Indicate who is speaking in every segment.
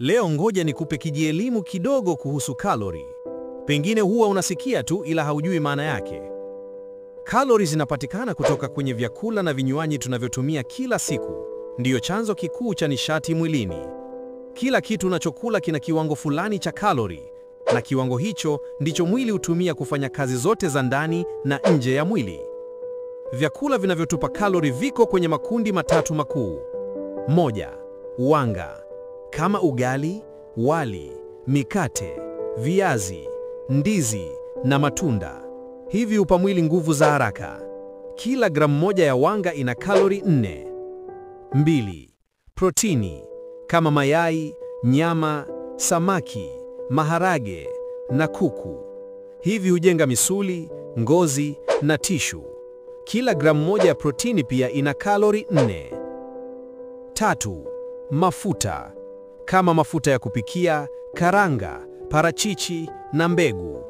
Speaker 1: Leo ngoja nikupe kijielimu kidogo kuhusu kalori. Pengine huwa unasikia tu ila haujui maana yake. Kalori zinapatikana kutoka kwenye vyakula na vinywaji tunavyotumia kila siku. Ndiyo chanzo kikuu cha nishati mwilini. Kila kitu unachokula kina kiwango fulani cha kalori, na kiwango hicho ndicho mwili hutumia kufanya kazi zote za ndani na nje ya mwili. Vyakula vinavyotupa kalori viko kwenye makundi matatu makuu. 1. Wanga kama ugali, wali, mikate, viazi, ndizi na matunda. Hivi hupa mwili nguvu za haraka. Kila gramu moja ya wanga ina kalori 4. 2. Protini kama mayai, nyama, samaki, maharage na kuku. Hivi hujenga misuli, ngozi na tishu. Kila gramu moja ya protini pia ina kalori 4. 3. Mafuta kama mafuta ya kupikia, karanga, parachichi na mbegu.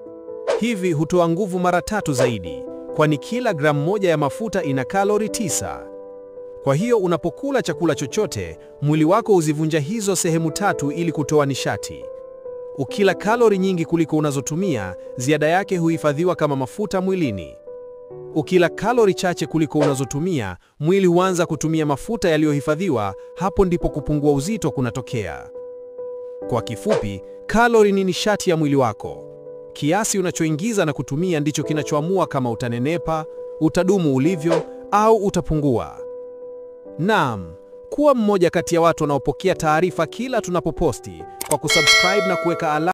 Speaker 1: Hivi hutoa nguvu mara 3 zaidi, kwani kila gramu moja ya mafuta ina kalori 9. Kwa hiyo unapokula chakula chochote, mwili wako huzivunja hizo sehemu 3 ili kutoa nishati. Ukila kalori nyingi kuliko unazotumia, ziada yake huhifadhiwa kama mafuta mwilini. Ukila kalori chache kuliko unazotumia, mwili huanza kutumia mafuta yaliyohifadhiwa. Hapo ndipo kupungua uzito kunatokea. Kwa kifupi, kalori ni nishati ya mwili wako. Kiasi unachoingiza na kutumia ndicho kinachoamua kama utanenepa, utadumu ulivyo au utapungua. Naam, kuwa mmoja kati ya watu wanaopokea taarifa kila tunapoposti kwa kusubscribe na kuweka alama.